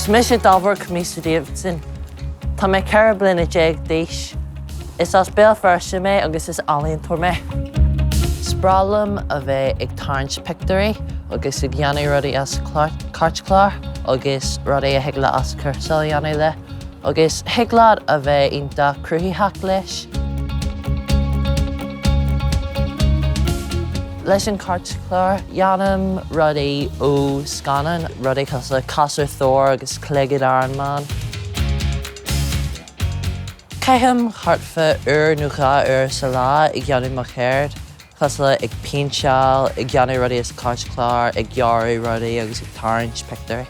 Is mise Dobhar Caomhsa Davidson. Tá mé 14 bliana d'aois. Is as Béal Feirste mé agus is ealaíontóir mé. Is breá liom a bheith ag tarraingt pictiúirí agus ag dhéanamh rudaí as cairtchlár agus rudaí a thig le athchúrsáil a dhéanamh le. Agus thig leat a bheith iontach cruthaitheach leis. Leis an cairtchlár, dhéanaim rudaí ó scannáin, rudaí cosúil le casúr Thor agus cloigeann Iron Man. Caithim thart fá uair nó 2 uair sa lá ag dhéanamh mo cheird. Cosúil le ag péinteáil, ag déanamh rudaí as cairtchlár, ag gearradh rudaí agus ag tarraingt pictiúirí.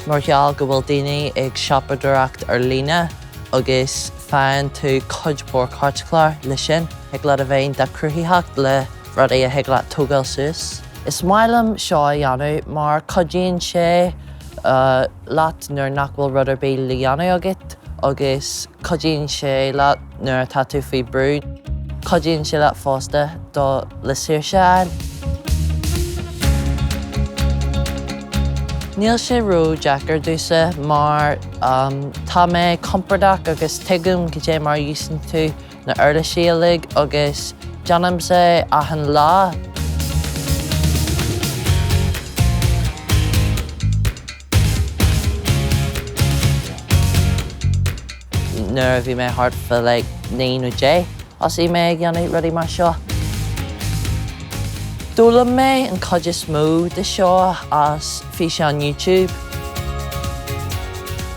Mar gheall go bhfuil daoine ag siopadóireacht ar líne agus faigheann tú cuid mhór cairtchlár le sin, thig leat a bheith iontach cruthaitheach le rudaí a thig leat tógáil suas. Is maith liom seo a dhéanamh mar cuidíonn sé leat nuair nach bhfuil rud ar bith le dhéanamh agat agus cuidíonn sé leat nuair atá tú faoi brú. Cuidíonn sé leat fosta do le saoirse a fháil. Níl sé ró-deacair domhsa mar tá mé compordach agus tuigim cad é mar a úsáideann tú na uirlisí uilig agus déanaimse é achan lá. Nuair a bhí mé thart fá like 9 nó 10, thosaigh mé ag dhéanamh rudaí mar seo. D'fhoghlaim mé an chuid is mó de seo as físeáin YouTube.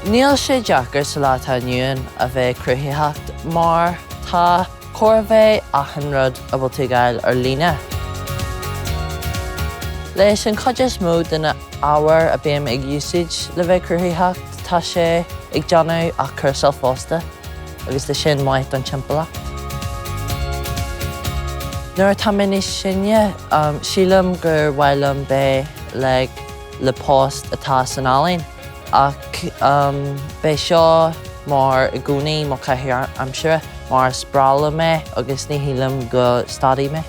Níl sé deacair sa lá atá inniu ann a bheith cruthaitheach mar tá chóir a bheith achan rud a bhfuil tú ag fháil ar líne. Leis an chuid is mó de na ábhair a bím ag úsáid le bheith cruthaitheach, tá sé ag déanamh athchúrsáil fosta agus tá sin maith don timpeallacht. Nuair atá mé níos sine, sílim gur mhaith liom bheith like le post atá san ealaín ach beidh seo mar i gcónaí mo chaitheamh aimsire mar is breá liom é agus ní shílim go stadfaidh mé.